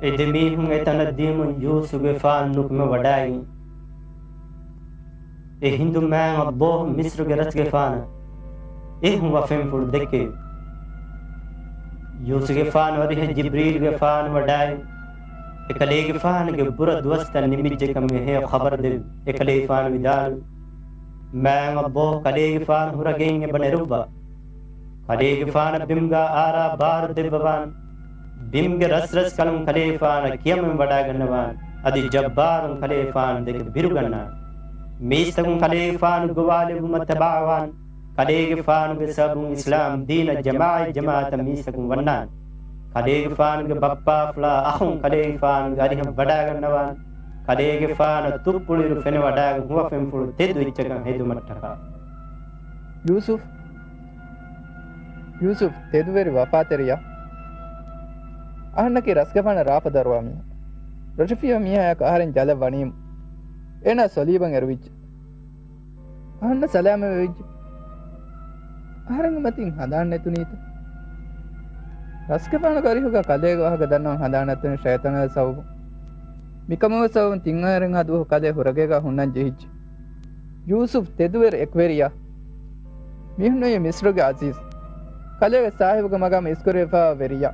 އެ ދެމީހުން އެތަނަށް ދިޔުމުން ޔޫސުފްގެފާނު ނުކުމެ ވަޑައިގެން، އެ ހިނދު މާތް އައްލާހު މިސްރުގެ ރަސްގެފާނަށް އެ ހުވަފެންފުޅު ދެއްކެވި. ޔޫސުފްގެފާނު އަރިހަށް ޖިބްރީލްގެފާނު ވަޑައި، އެކަލޭގެފާނުގެ ބުރަ ދުވަސްތައް ނިމިއްޖެކަމުގެ ހެޔޮ ޚަބަރު ދެއްވި. އެކަލޭގެފާނު ވިދާޅުވި، މާތް އައްލާހު ކަލޭގެފާނު ހުރަގެއިން އެބަ ނެރުއްވާ. ކަލޭގެފާނަށް ބިމްގާ އާރާ ބާރު ދެއްވަވާން. ބިމްގެ ރަސްރަސްކަލުން ކަލޭގެފާނަށް ކިޔަމަން ވަޑާގަންނަވާން. އަދި ޖައްބާރުން ކަލޭގެފާނު ދެކެ ބިރުގަންނާން. މީސްތަކުން ކަލޭގެފާނު ގޮވާލެއްވުމަށް ތަބާވާން. ކަލޭގެފާނުގެ ސަބަބުން އިސްލާމް ދީނަށް ޖަމާޢަތް ޖަމާޢަތަށް މީސްތަކުން ވަންނާނެ. ކަލޭގެފާނުގެ ބައްޕާފުޅާ އަޚުން ކަލޭގެފާނުގެ އަރިހަށް ވަޑާގަންނަވާން. ކަލޭގެފާނަށް ތުއްޕުޅިއިރު ފެނިވަޑާގެން ހުވަފެންފުޅު ތެދު އެއްޗަކަށް ހެދުމަށްޓަކާ. ޔޫސުފް، ޔޫސުފް ތެދުވެރި ވަފާތެރިޔާ. އަހަންނަކީ ރަސްގެފާނަށް ރާފަ ދަރުވާ މީހާ. ރަށަފިޔާ މީހާޔަކަށް އަހަރެން ޖަލަށް ވަނީމު، އޭނާ ސޮލީބަށް އެރުވިއްޖެ. އަހަންނަށް ސަލާމަތްވެވިއްޖެ. އަހަރެންގެ މަތިން ހަނދާން ނެތުނީތަ؟ ރަސްގެފާނުގެ އަރިހުގަ ކަލޭގެ ވާހަކަ ދަންނަވަން ހަނދާން ނެތުނީ ޝައިޠާނާގެ ސަބަބުން. މިކަމުގެ ސަބަބުން ތިން އަހަރެން އަދު ކަލޭ ހުރަގޭގަ ހުންނަން ޖެހިއްޖެ. ޔޫސުފް ތެދުވެރި އެކުވެރިޔާ. މީހުންނުވީ މިސްރުގެ އަޒީޒް. ކަލޭގެ ސާހިބުގެ މަގާމަށް އިސްކުރެވިފައިވާ ވެރިޔާ.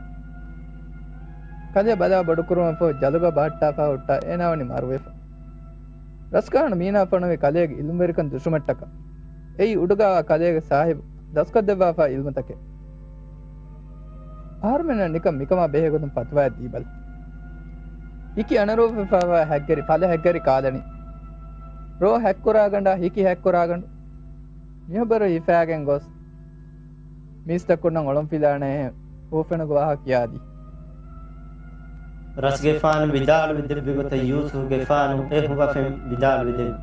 ކަލޭ ބަލާ ބޮޑުކުރުމަށްފަހު ޖަލުގަ ބަހައްޓާފަ ހުއްޓާ އޭނާ ވަނީ މަރުވެފަ. ރަސްގެފާނު މީނާ ފޮނުވި ކަލޭގެ އިލްމުވެރިކަން ދުށުމަށްޓަކާ. އެއީ އުޑުގަ ކަލޭގެ ސާހިބު ދަސްކޮށްދެއްވާފަ އިލްމުތަކެއް. އަހަރުމެންނަށް ނިކަން މިކަމާ ބެހޭގޮތުން ފަތުވާއެއް ދީބަލަ. ހިކި އަނަރޫފަފައިވާ ހަތްގަރި ފަލަ ހަތްގަރި ކާލަނީ. ރޯ ހަތްކުރާގަނޑާ ހިކި ހަތްކުރާގަނޑު. މިހަބަރު ހިފާގެން ގޮސް މީސްތަކުންނަށް އޮޅުންފިލާނެ ހޫފެނުގެ ވާހަކަ ކިޔާދީ. ރަސްގެފާނު ވިދާޅުވި ދެއްވި ގޮތަށް ޔޫސުފްގެފާނު އެ ހުވަފެން ވިދާޅުވި ދެއްވި.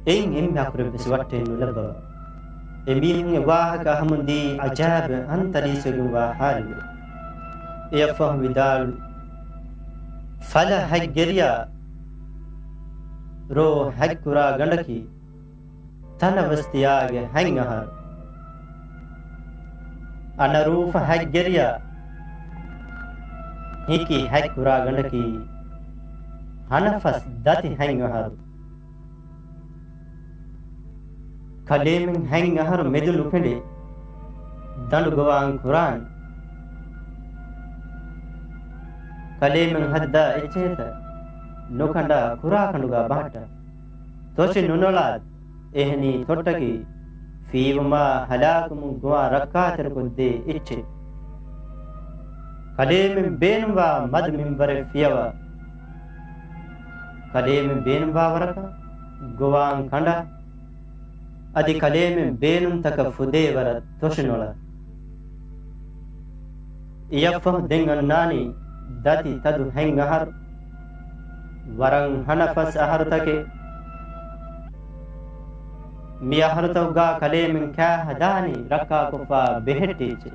އެއިން އެންމެ އަކުރެއްވެސް ވައްޓެއް ނުލައްވަވާ. އެމީހުން އެ ވާހަކަ އަހަމުން ދީ އަޖާބެ އަންތަރީސްވެގެންވާ ހާލުގަ. އެއަށްފަހު ވިދާޅުވި، ފަލަ ހަތްގަރިޔާ ރޯ ހަތްކުރާ ގަނޑަކީ ތަނަވަސްތިޔާގެ ހަތް އަހަރު. އަނަރޫފަ ހަތްގަރިޔާ ހިކި ހަތްކުރާ ގަނޑަކީ ހަނަފަސް ދަތި ހަތް އަހަރު. ކަލޭމެން ހަތް އަހަރު މެދު ނުކެނޑި ދަނޑު ގޮވާން ކުރާން. ކަލޭމެން ހައްދާ އެއްޗެހިތަ ނުކަނޑާ ކުރާ ކަނޑުގަ ބަހައްޓާ. ތޮށި ނުނޮޅާ އެހެނީ ތޮއްޓަކީ ފީވުމާ ހަލާކުވުމުން ގޮވާ ރައްކާތެރިކޮށްދޭ އެއްޗެއް. ކަލޭމެން ބޭނުންވާ މަދު މިންވަރެއް ފިޔަވާ. ކަލޭމެން ބޭނުންވާ ވަރަކަށް ގޮވާން ކަނޑާ. އަދި ކަލޭމެން ބޭނުންތަކަށް ފުދޭ ވަރަށް ތޮށިނޮޅާ. އެއަށްފަހު ދެން އަންނާނީ ދަތި ތަދު ހަތް އަހަރު. ވަރަށް ހަނަފަސް އަހަރުތަކެއް. މި އަހަރުތަކުގަ ކަލޭމެން ކާ ހަދާނީ ރައްކާކޮށްފަ ބެހެއްޓިއްޖެ.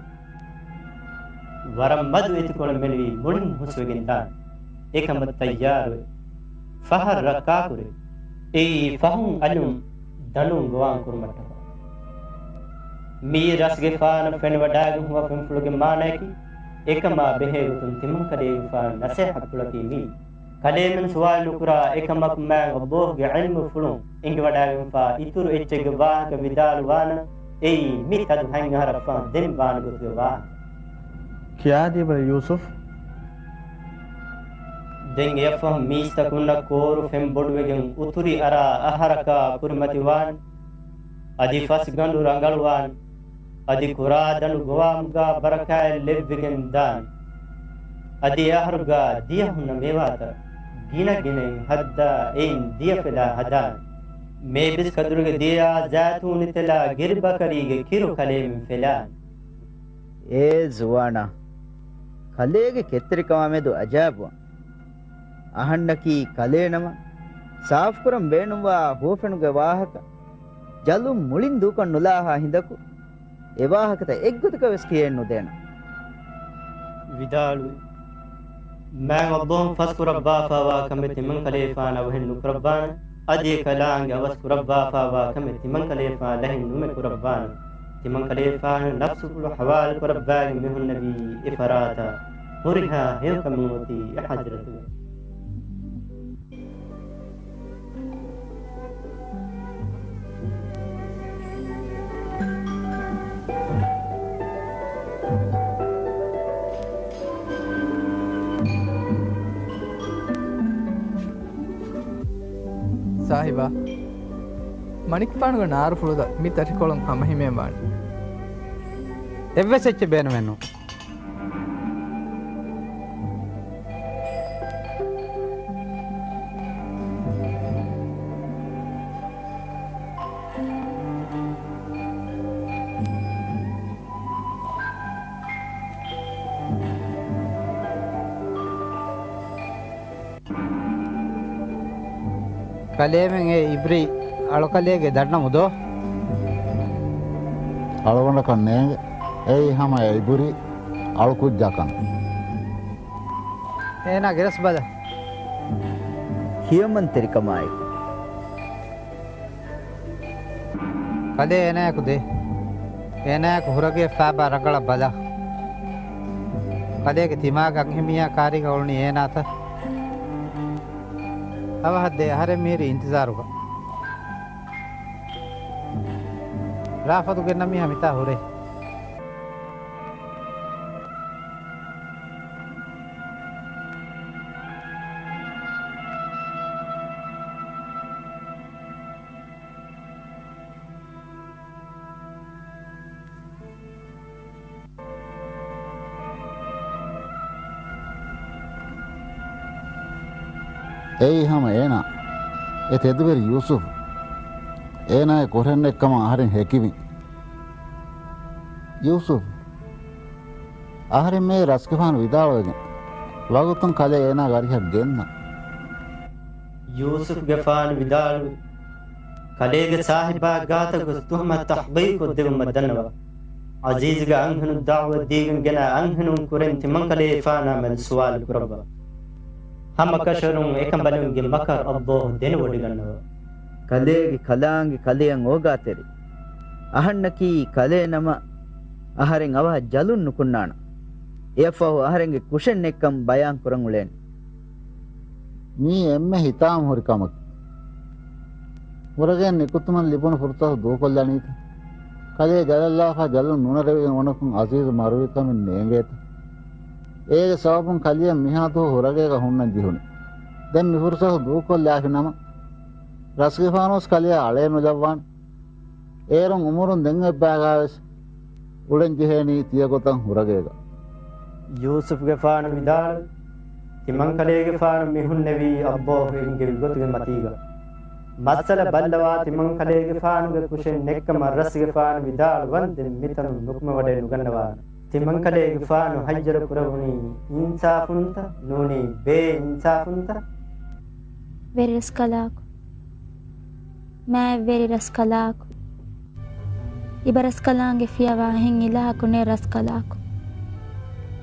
ވަރަށް މަދު އެތިކޮޅެއް މެނުވީ މުޅިން ހުސްވެގެން ދާން. އެކަމަށް ތައްޔާރުވެ. ފަހަރު ރައްކާކުރޭ. އެއީ ފަހުން އަލުން ދަނޑުން ގޮވާން ކުރުމަށްޓަކާ. މިއީ ރަސްގެފާނަށް ފެނިވަޑާގެން ހުވަފެންފުޅުގެ މާނައަކީ، އެކަމާ ބެހޭގޮތުން ތިމަންކަލޭގެފާނު ނަސޭހަތްޕުޅަކީ މިއީ. ކަލޭމެން ސުވާލު ނުކުރާ އެކަމަކު މާތް އައްލާހުގެ ޢިލްމުފުޅުން އެނގިވަޑާގެންފާ އިތުރު އެއްޗެއްގެ ވާހަކަ ވިދާޅުވާނަން. އެއީ މި ތަދު ހަތް އަހަރަށްފަހު ދެން ވާނެ ގޮތުގެ ވާހަކަ. ކިޔާދީބަލަ ޔޫސުފް. ދެން އެއަށްފަހު މީސްތަކުންނަށް ކޯރު ފެން ބޮޑުވެގެން އުތުރި އަރާ އަހަރަކާ ކުރިމަތިވާން. އަދި ފަސްގަނޑު ރަނގަޅުވާން. އަދި ކުރާ ދަނޑު ގޮވާމުގާ ބަރަކާތް ލެއްވިގެން ދާން. އަދި އެ އަހަރުގާ ދިޔަ ހުންނަ މޭވާތައް ގިނަ ގިނައިން ހައްދާ އެއިން ދިޔަ ފެލާ ހަދާން. މޭބިސް ކަދުރުގެ ދިޔަޔާ ޒައިތޫނި ތެލާ ގިރިބަކަރީގެ ކިރު ކަލޭމެން ފެލާން. އޭ ޒުވާނާ، ކަލޭގެ ކެތްތެރިކަމާ މެދު އަޖާބުވާން. އަހަންނަކީ ކަލޭ ނަމަ، ސާފުކުރަން ބޭނުންވާ ހުވަފެނުގެ ވާހަކަ ޖަލުން މުޅިން ދޫކޮށް ނުލާހާ ހިނދަކު، އެ ވާހަކަތައް އެއްގޮތަކަށް ވެސް ކިޔައެއް ނުދޭނަން. ވިދާޅުވި، މާތް އައްލާހު ފަސްކުރައްވާފާވާ ކަމެއް ތިމަންކަލޭފާނަށް އަވަހެއް ނުކުރައްވާނެ، އަދި އެ ކަލާނގެ އަވަސް ކުރައްވާފާވާ ކަމެއް ތިމަންކަލޭފާނު ލަހެއް ނުމެ ކުރައްވާނެ. ތިމަންކަލޭފާނު ނަފްސުފުޅު ހަވާލު ކުރައްވާގެން މި ހުންނެވީ އެ ފަރާތަށް. ހުރިހާ ހެޔޮކަމެއް އޮތީ އެ ޙަޟްރަތުގަ. ސާހިބާ، މަނިކުފާނުގެ ނާރުފުޅުގަ މި ތަށިކޮޅުން ހަމަހިމޭން ވާނެ. އެއްވެސް އެއްޗެއް ބޭނުމެއް ނޫން. ކަލޭމެން އެ އިބްރީ އަޅުކަލޭގެ ދަންނަމު ދޯ؟ އަޅުގަނޑަކަށް ނޭނގެ. އެއީ ހަމަ އެ އިބްރީ އަޅުކުއްޖާކަން. އޭނާ ގެރަސް ބަލަ. ކިޔަމަންތެރިކަމާއެކު. ކަލޭ އޭނާއަކު ދޭ. އޭނާއަކު ހުރަގެ ފާބާ ރަނގަޅަށް ބަލާ. ކަލޭގެ ތިމާގެ އަންހެންމީހާ ކާރީގަ އުޅުނީ އޭނާތަ؟ އަވަހަށް ދޭ، އަހަރެން މިހިރީ އިންތިޒާރުގަ. ރާފަދު ގެންނަ މީހާ މިތާ ހުރޭ. އެއީ ހަމަ އޭނާ. އެ ތެދުވެރި ޔޫސުފް. އޭނާގެ ކުށެއް ނެތްކަމަށް އަހަރެން ހެކިވިން. ޔޫސުފް. އަހަރެން މޭ ރަސްގެފާނު ވިދާޅުވެގެން. ވަގުތުން ކަލޭ އޭނާގެ އަރިހަށް ގެންނަ. ޔޫސުފްގެފާނު ވިދާޅުވި. ކަލޭގެ ސާހިބާ ގާތަށް ގޮސް ތުހުމަތު ތަޙްޤީޤު ކޮށްދެވުމަށް ދަންނަވާ. ޢަޒީޒުގެ އަންހެނުން ދަޢުވަތު ދީގެން ގެނައި އަންހެނުން ކުރެން ތިމަންކަލޭގެފާނާ މެދު ސުވާލު ކުރައްވާ. ހަމަކަށަވަރުން އެކަނބަލުންގެ މަކަރު އައްލާހު ދެނެވޮޑިގަންނަވާ. ކަލޭގެ ކަލާނގެ ކަލެޔަށް އޯގާތެރި. އަހަންނަކީ ކަލޭ ނަމަ، އަހަރެން އަވަހަށް ޖަލުން ނުކުންނާނަން. އެއަށްފަހު އަހަރެންގެ ކުށެއް ނެތްކަން ބަޔާން ކުރަން އުޅޭނެ. މީ އެންމެ ހިތާމަހުރި ކަމަކީ. ހުރަގެއަށް ނިކުތުމަށް ލިބުނު ފުރުސަތު ދޫކޮށްލަނީތަ؟ ކަލޭ ޖަލަށްލާފަ ޖަލުން ނުނެރެވިގެން އުނަކުން އަޒީޒު މަރުވިކަމެއް ނޭނގޭތަ؟ އޭގެ ސަބަބުން ކަލެޔަށް މިހާ ދުވަހު ހުރަގޭގަ ހުންނަން ޖެހުނީ. ދެން މި ފުރުސަތު ދޫކޮށްލާފި ނަމަ، ރަސްގެފާނުވެސް ކަލެޔާ އަޅޭ ނުލައްވާނެ. އޭރުން އުމުރުން ދެން އެއްބާގާވެސް އުޅެން ޖެހޭނީ ތިޔަގޮތަށް ހުރަގޭގަ. ޔޫސުފްގެފާނު ވިދާޅުވި، ތިމަންކަލޭގެފާނު މި ހުންނެވީ އައްލާހު އެންގެވި ގޮތުގެ މަތީގަ. މައްސަލަ ބައްލަވާ ތިމަންކަލޭގެފާނުގެ ކުށެއް ނެތްކަމަށް ރަސްގެފާނު ވިދާޅުވަންދެން މިތަނުން ނުކުމެވަޑައެއް ނުގަންނަވާނެ. ތިމަންކަލޭގެފާނު ހައްޔަރު ކުރެވުނީ އިންސާފުންތަ ނޫނީ ބޭއިންސާފުންތަ؟ ވެރިރަސް ކަލާކު. މާތް ވެރި ރަސްކަލާކު. އިބަ ރަސްކަލާނގެ ފިޔަވާ އެހެން އިލާހަކު ނެތް ރަސްކަލާކު.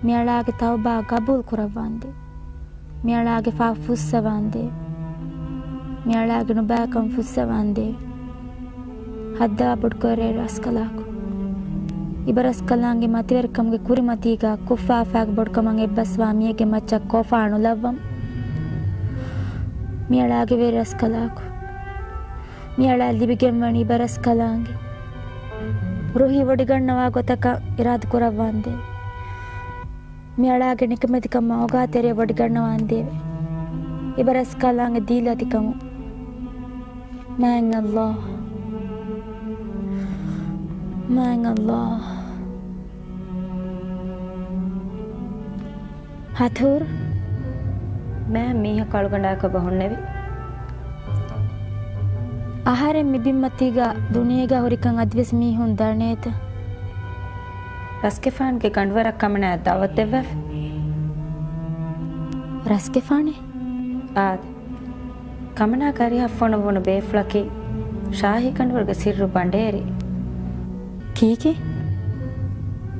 މިއަޅާގެ ތައުބާ ގަބޫލު ކުރައްވާނދޭ. މިއަޅާގެ ފާފަ ފުއްސަވާނދޭ. މިއަޅާގެ ނުބައިކަން ފުއްސަވާނދޭ. ހައްދާ ބޮޑުކުރޭ ރަސްކަލާކު. އިބަ ރަސްކަލާނގެ މަތިވެރިކަމުގެ ކުރިމަތީގަ ކުށްފާފާގެ ބޮޑުކަމަށް އެއްބަސްވާ މީހެއްގެ މައްޗަށް ކޮފާ ނުލައްވަމު. މިއަޅާގެ ވެރި ރަސްކަލާކު. މިއަޅާ ލިބިގެންވަނީ އިބަ ރަސްކަލާނގެ ރުހި ވޮޑިގަންނަވާ ގޮތަކަށް އިރާދަ ކުރައްވާނދޭ. މިއަޅާގެ ނިކަމެތިކަމާ އޯގާތެރޭ ވޮޑިގަންނަވާނދޭވެ. އިބަ ރަސްކަލާނގެ ދީލަތިކަމުން. މާތް އައްލާހް. މާތް އައްލާހް. ހަތޫރު. މާތް މީހަކު އަޅުގަނޑާއެކު އެބަ ހުންނެވި. އަހަރެން މި ބިންމަތީގަ ދުނިޔޭގަ ހުރިކަން އަދިވެސް މީހުން ދަނޭތަ؟ ރަސްގެފާނުގެ ގަނޑުވަރަށް ކަމަނާއަށް ދަޢުވަތު ދެއްވާފަ. ރަސްގެފާނެއް؟ އާދެ. ކަމަނާގެ އަރިހަށް ފޮނުއްވުނު ބޭފުޅަކީ ޝާހީ ގަނޑުވަރުގެ ސިއްރު ބަނޑޭރި. ކީކޭ؟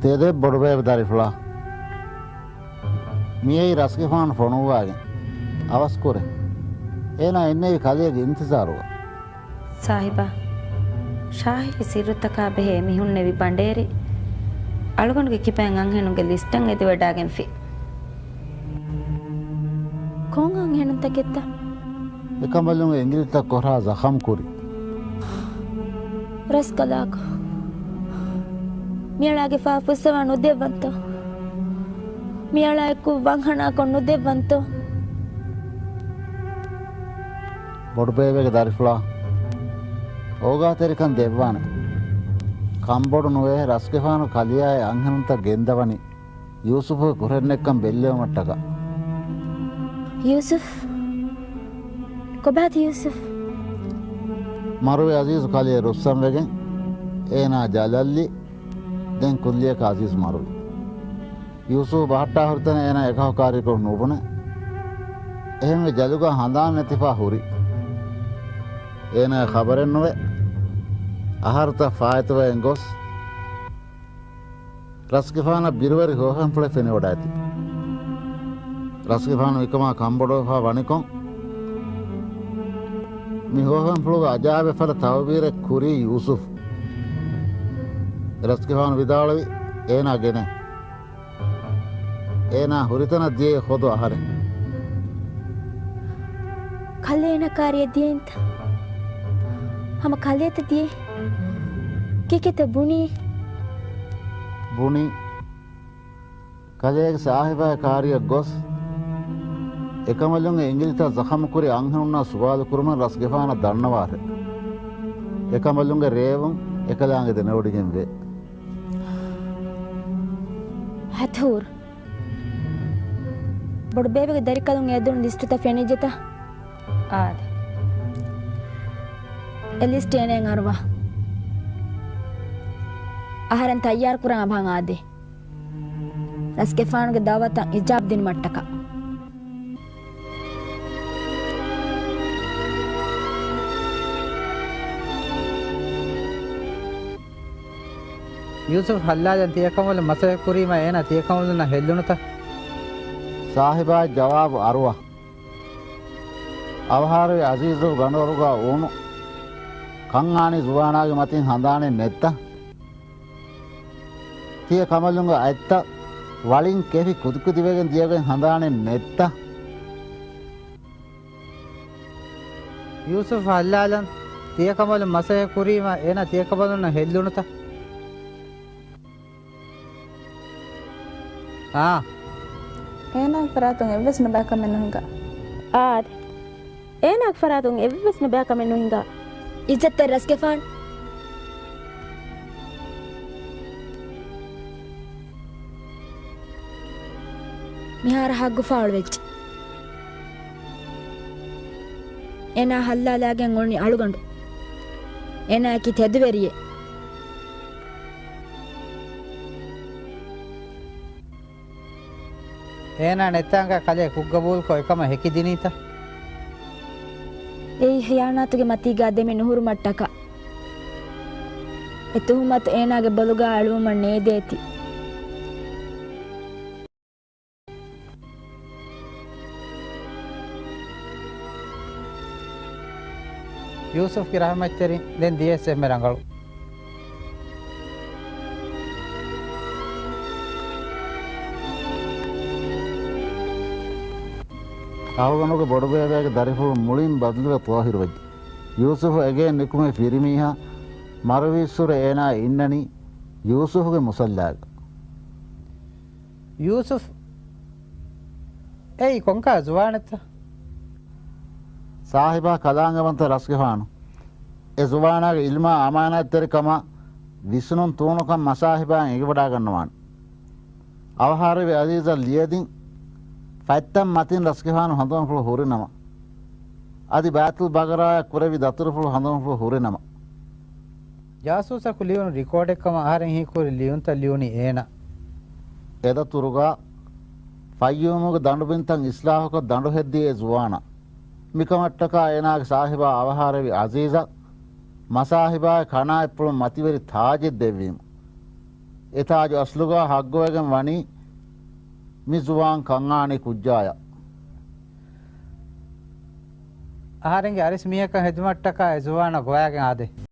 ތެދެއް ބޮޑުބޭބެ ދަރިފުޅާ. މިއީ ރަސްގެފާނު ފޮނުއްވާގެން އަވަސްކުރޭ. އޭނާ އިންނެވި ކަލޭގެ އިންތިޒާރުގަ. ސާހިބާ، ޝާހީ ސިއްރުތަކާ ބެހޭ މި ހުންނެވި ބަނޑޭރި އަޅުގަނޑުގެ ކިބައިން އަންހެނުންގެ ލިސްޓަށް އެދިވަޑާގެންފި. ކޮން އަންހެނުންތަކެއްތަ؟ އެކަނބަލުންގެ އިނގިލިތައް ކޮށާ ޒަޚަމް ކުރި. ރަސްކަލާކޮ. މިއަޅާގެފާ ފުއްސަވާ ނުދެއްވަންތޯ؟ މިއަޅާއެކު ވަންހަނާކޮށް ނުދެއްވަންތޯ؟ ބޮޑުބޭބެގެ ދަރިފުޅާ، އޯގާތެރިކަން ދެއްވާނެ. ކަންބޮޑު ނުވޭ، ރަސްގެފާނު ކަލެޔާއި އަންހެނުންތައް ގެންދަވަނީ ޔޫސުފުގެ ކުށެއްނެއްކަން ބެއްލެވުމަށްޓަކާ. ޔޫސުފް؟ ކޮބާތަ ޔޫސުފް؟ މަރުވި އަޒީޒު ކަލެޔަށް ރުއްސަންވެގެން އޭނާ ޖަލަށްލީ. ދެން ކުއްލިއަކަށް އަޒީޒު މަރުވި. ޔޫސުފު ބަހައްޓާ ހުރިތަނަށް އޭނާ އެކަހަލަ ކާރިޔަކު ނުބުނެ. އެހެންވެ ޖަލުގަ ހަނދާން ނެތިފަ ހުރި. އޭނާ ޚަބަރެއް ނުވެ، އަހަރުތައް ފާއިތުވެގެން ގޮސް، ރަސްގެފާނަށް ބިރުވެރި ހޯހެންފުޅެއް ފެނިވަޑައިތި. ރަސްގެފާނު މިކަމާ ކަންބޮޑުވެފަ ވަނިކޮށް، މި ހޯހެންފުޅުގެ އަޖާއިބެއް ފަދަ ތައުބީރެއް ކުރީ ޔޫސުފް. ރަސްގެފާނު ވިދާޅުވި، އޭނާ ގެނޭ. އޭނާ ހުރިތަނަށް ދިޔައީ ޚޮދު އަހަރެން. ކަލޭ އޭނާ ކާރިޔަށް ދިޔައިންތަ؟ ހަމަ ކަލޭތަ ދިޔައީ؟ ކީކޭތަ ބުނީ؟ ބުނީ، ކަލޭގެ ސާހިބާ ކާރިޔަށް ގޮސް، އެކަނބަލުންގެ އިނގިލިތައް ޒަޚަމް ކުރި އަންހެނުންނާ ސުވާލު ކުރުމަށް ރަސްގެފާނަށް ދަންނަވާށެ. އެކަނބަލުންގެ ރޭވުން އެކަލާނގެ ދެނެވޮޑިގެން ވޭ. ހަތޫރު. ބޮޑުބޭބެގެ ދަރިކަލުން އެދުނު ލިސްޓުތައް ފެނިއްޖެތަ؟ އާދެ. އެ ލިސްޓް އޭނައަށް އަރުވާ. އަހަރެން ތައްޔާރުކުރަން އަބަހަން އާދޭ. ރަސްގެފާނުގެ ދައުވަތަށް އިޖާބަ ދިނުމަށްޓަކާ. ޔޫސުފް ހައްލާލަން ތިޔަކަނބަލުން މަސައްކަތް ކުރީމަ އޭނާ ތިޔަކަނބަލުންނަށް ހެއްލުނުތަ؟ ސާހިބާ ޖަވާބު އަރުވާ. އަވަހާރަވި އަޒީޒު ގަނޑުވަރުގަ އުޅުނު ކަންއާނީ ޒުވާނާގެ މަތިން ހަނދާނެއް ނެއްތަ؟ ތިޔަ ކަނބަލުންގެ އަތްތައް ވަޅިން ކެފި ކުދިކުދިވެގެން ދިޔަގޮތް ހަނދާނެއް ނެއްތަ؟ ޔޫސުފް ހައްލާލަން ތިޔަކަނބަލުން މަސައްކަތް ކުރީމަ އޭނާ ތިޔަކަނބަލުންނަށް ހެއްލުނުތަ؟ އާ. އޭނާގެ ފަރާތުން އެއްވެސް ނުބައި ކަމެއް ނުހިނގާ. އާދެ. އޭނާގެ ފަރާތުން އެއްވެސް ނުބައި ކަމެއް ނުހިނގާ. އިއްޒަތްތެރި ރަސްގެފާނު. މިހާރު ހައްގު ފާޅުވެއްޖެ. އޭނާ ހައްލާލާގެން އުޅުނީ އަޅުގަނޑު. އޭނާއަކީ ތެދުވެރިއެއް. އޭނާ ނެތާނގަ ކަލޭ ކުށްގަބޫލުކޮށް އެކަމަށް ހެކިދިނީތަ؟ އެއީ ޚިޔާނާތުގެ މަތީގަ ދެމި ނުހުރުމަށްޓަކާ. އެ ތުހުމަތު އޭނާގެ ބޮލުގަ އެޅުވުމަށް ނޭދޭތީ. ޔޫސުފްގެ ރަޙުމަތްތެރިން ދެން ދިޔަސް އެންމެ ރަނގަޅު. އަޅުގަނޑުގެ ބޮޑުބޭބެގެ ދަރިފުޅު މުޅިން ބަދަލުވެ ޠާހިރުވެއްޖެ. ޔޫސުފު އެގޭން ނިކުމެ ފިރިމީހާ މަރުވީއްސުރެ އޭނާ އިންނަނީ ޔޫސުފުގެ މުސައްލާގަ. ޔޫސުފް އެއީ ކޮންކާ ޒުވާނެއްތަ؟ ސާހިބާ ކަލާނގެވަންތަ ރަސްގެފާނު. އެ ޒުވާނާގެ އިލްމާ އަމާނާތްތެރިކަމާ ވިސްނުން ތޫނުކަން މަސާހިބާއަށް އެނގިވަޑާގަންނަވާނެ. އަވަހާރަވި އަޒީޒަށް ލިޔެދިން ފަތްތައް މަތިން ރަސްގެފާނު ހަނދުމަފުޅު ހުރިނަމަ، އަދި ބައިތުލް ބަގަރާއަށް ކުރެއްވި ދަތުރުފުޅު ހަނދުމަފުޅު ހުރިނަމަ، ޖާސޫސަކު ލިޔުނު ރިކޯޑެއްކަމަށް އަހަރެން ހީކުރި ލިޔުންތައް ލިޔުނީ އޭނަ. އެދަތުރުގަ ފައްޔޫމުގެ ދަނޑުބިންތައް އިސްލާހުކޮށް ދަނޑުހެއްދީ އެ ޒުވާނާ. މިކަމަށްޓަކާ އޭނާގެ ސާހިބާ އަވަހާރަވި އަޒީޒަށް މަސާހިބާއެއް ކަނާތްޕުޅުން މަތިވެރި ތާޖެއް ދެއްވީމު. އެ ތާޖު އަސްލުގަ ހައްގުވެގެން ވަނީ މި ޒުވާން ކަންއާނީ ކުއްޖާޔަށް. އަހަރެންގެ އަރިސް މީހަކަށް ހެދުމަށްޓަކާ އެ ޒުވާނާ ގޮވާގެން އާދޭ.